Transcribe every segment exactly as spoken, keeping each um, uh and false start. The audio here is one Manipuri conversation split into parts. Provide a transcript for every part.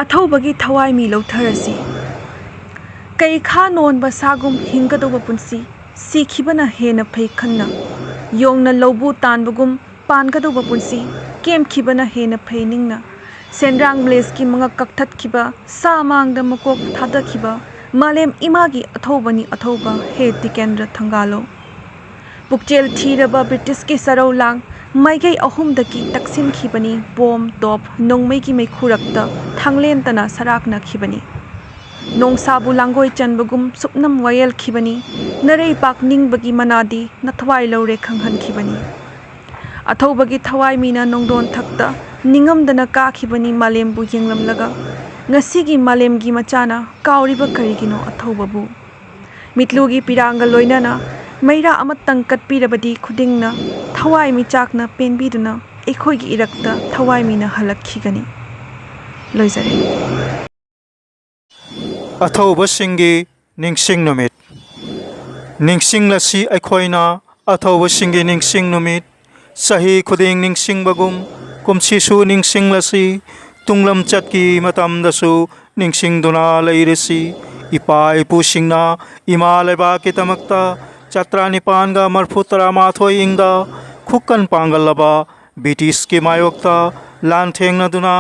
ꯑꯊꯧꯕꯒꯤ ꯊꯋꯥꯏ ꯃꯤ ꯂꯧꯊꯔꯁꯤ꯫ ꯀꯩꯈꯥ ꯅꯣꯟꯕ ꯁꯥꯒꯨꯝ ꯍꯤꯡꯒꯗꯧꯕ ꯄꯨꯟꯁꯤ, ꯁꯤꯈꯤꯕꯅ ꯍꯦꯟꯅ ꯐꯩ ꯈꯟꯅ, ꯌꯣꯡꯅ ꯂꯧꯕꯨ ꯇꯥꯟꯕꯒꯨꯝ ꯄꯥꯟꯒꯗꯧꯕ ꯄꯨꯟꯁꯤ, ꯀꯦꯝꯈꯤꯕꯅ ꯍꯦꯟꯅ ꯐꯩ ꯅꯤꯡꯅ, ꯁꯦꯟꯗ꯭ꯔꯥꯡ ꯕ꯭ꯂꯦꯁꯀꯤ ꯃꯉꯛ ꯀꯛꯊꯠꯈꯤꯕ, ꯁꯥ ꯃꯥꯡꯗ ꯃꯀꯣꯛ ꯊꯥꯗꯈꯤꯕ, ꯃꯥꯂꯦꯝ ꯏꯃꯥꯒꯤ ꯑꯊꯧꯕꯅꯤ ꯑꯊꯧꯕ, ꯍꯦ ꯇꯤꯀꯦꯟꯗ꯭ꯔ ꯊꯪꯒꯥꯂꯣ꯫ ꯄꯨꯛꯆꯦꯜ ꯊꯤꯔꯕ ꯕ꯭ꯔꯤꯇꯤꯁꯀꯤ ꯁꯔꯧ ꯂꯥꯡ ꯃꯥꯏꯀꯩ ꯑꯍꯨꯝꯗꯒꯤ ꯇꯛꯁꯤꯟꯈꯤꯕꯅꯤ꯫ ꯕꯣꯝ, ꯇꯣꯞ, ꯅꯣꯡꯃꯩꯒꯤ ꯃꯩꯈꯨꯔꯛꯇ ꯊꯥꯡꯂꯦꯟꯇꯅ ꯁꯔꯥꯛꯅꯈꯤꯕꯅꯤ꯫ ꯅꯣꯡꯁꯥꯕꯨ ꯂꯥꯡꯒꯣꯏ ꯆꯟꯕꯒꯨꯝ ꯁꯨꯞꯅꯝ ꯋꯥꯌꯦꯜꯈꯤꯕꯅꯤ꯫ ꯅꯔꯩꯄꯥꯛ ꯅꯤꯡꯕꯒꯤ ꯃꯅꯥꯗꯤ ꯅꯊꯋꯥꯏ ꯂꯧꯔꯦ ꯈꯪꯍꯟꯈꯤꯕꯅꯤ꯫ ꯑꯊꯧꯕꯒꯤ ꯊꯋꯥꯏ ꯃꯤꯅ ꯅꯣꯡꯗꯣꯟ ꯊꯛꯇ ꯅꯤꯡꯉꯝꯗꯅ ꯀꯥꯈꯤꯕꯅꯤ ꯃꯥꯂꯦꯝꯕꯨ ꯌꯦꯡꯂꯝꯂꯒ꯫ ꯉꯁꯤꯒꯤ ꯃꯥꯂꯦꯝꯒꯤ ꯃꯆꯥꯅ ꯀꯥꯎꯔꯤꯕ ꯀꯔꯤꯒꯤꯅꯣ ꯑꯊꯧꯕꯕꯨ? ꯃꯤꯠꯂꯨꯒꯤ ꯄꯤꯔꯥꯡꯒ ꯂꯣꯏꯅꯅ ꯃꯩꯔꯥ ꯑꯃꯇꯪ ꯀꯠꯄꯤꯔꯕꯗꯤ ꯈꯨꯗꯤꯡꯅ ꯊꯋꯥꯏ ꯃꯤꯆꯥꯛꯅ ꯄꯦꯟꯕꯤꯗꯨꯅ ꯑꯩꯈꯣꯏꯒꯤ ꯏꯔꯛꯇ ꯊꯋꯥꯏ ꯃꯤꯅ ꯍꯜꯂꯛꯈꯤꯒꯅꯤ꯫ ꯂꯣꯏꯖꯔꯦ꯫ ꯑꯊꯧꯕꯁꯤꯡꯒꯤ ꯅꯤꯡꯁꯤꯡ ꯅꯨꯃꯤꯠ꯫ ꯅꯤꯡꯁꯤꯡꯂꯁꯤ ꯑꯩꯈꯣꯏꯅ ꯑꯊꯧꯕꯁꯤꯡꯒꯤ ꯅꯤꯡꯁꯤꯡ ꯅꯨꯃꯤꯠ꯫ ꯆꯍꯤ ꯈꯨꯗꯤꯡ ꯅꯤꯡꯁꯤꯡꯕꯒꯨꯝ ꯀꯨꯝꯁꯤꯁꯨ ꯅꯤꯡꯁꯤꯡꯂꯁꯤ꯫ ꯇꯨꯡꯂꯝꯆꯠꯀꯤ ꯃꯇꯝꯗꯁꯨ ꯅꯤꯡꯁꯤꯡꯗꯨꯅ ꯂꯩꯔꯁꯤ꯫ ꯏꯄꯥ ꯏꯄꯨꯁꯤꯡꯅ ꯏꯃꯥ ꯂꯩꯕꯥꯛꯀꯤꯗꯃꯛꯇ ꯆꯇ꯭ꯔꯥ ꯅꯤꯄꯥꯟꯒ ꯃꯔꯐꯨ ꯇꯔꯥꯃꯥꯊꯣꯏ ꯏꯪꯗ ꯈꯨꯀꯟ ꯄꯥꯡꯒꯜꯂꯕ ꯕ꯭ꯔꯤꯇꯤꯁꯀꯤ ꯃꯥꯌꯣꯛꯇ ꯂꯥꯟꯊꯦꯡꯅꯗꯨꯅ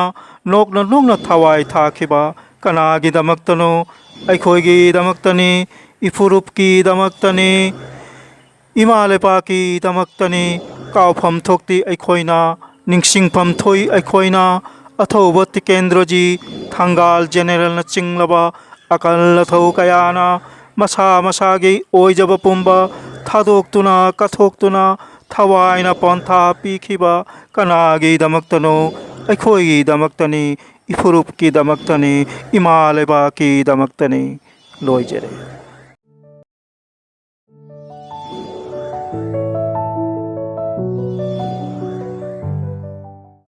ꯅꯣꯛꯅ ꯅꯣꯛꯅ ꯊꯋꯥꯏ ꯊꯥꯈꯤꯕ ꯀꯅꯥꯒꯤꯗꯃꯛꯇꯅꯣ? ꯑꯩꯈꯣꯏꯒꯤꯗꯃꯛꯇꯅꯤ, ꯏꯐꯨꯔꯨꯞꯀꯤꯗꯃꯛꯇꯅꯤ, ꯏꯃꯥ ꯂꯩꯄꯥꯛꯀꯤꯗꯃꯛꯇꯅꯤ꯫ ꯀꯥꯎꯐꯝ ꯊꯣꯛꯇꯦ ꯑꯩꯈꯣꯏꯅ, ꯅꯤꯡꯁꯤꯡꯐꯝ ꯊꯣꯛꯏ ꯑꯩꯈꯣꯏꯅ꯫ ꯑꯊꯧꯕ ꯇꯤꯀꯦꯟꯗ꯭ꯔꯖꯤ, ꯊꯪꯒꯥꯜ ꯖꯦꯅꯦꯔꯦꯜꯅ ꯆꯤꯡꯂꯕ ꯑꯀꯜ ꯑꯊꯧ ꯀꯌꯥꯅ ꯃꯁꯥ ꯃꯁꯥꯒꯤ ꯑꯣꯏꯖꯕ ꯄꯨꯝꯕ ꯊꯥꯗꯣꯛꯇꯨꯅ, ꯀꯠꯊꯣꯛꯇꯨꯅ, ꯊꯋꯥꯏꯅ ꯄꯣꯟꯊꯥ ꯄꯤꯈꯤꯕ ꯀꯅꯥꯒꯤꯗꯃꯛꯇꯅꯣ? ꯑꯩꯈꯣꯏꯒꯤꯗꯃꯛꯇꯅꯤ, ꯏꯐꯨꯔꯨꯞꯀꯤꯗꯃꯛꯇꯅꯤ, ꯏꯃꯥ ꯂꯩꯕꯥꯛꯀꯤꯗꯃꯛꯇꯅꯤ꯫ ꯂꯣꯏꯖꯔꯦ꯫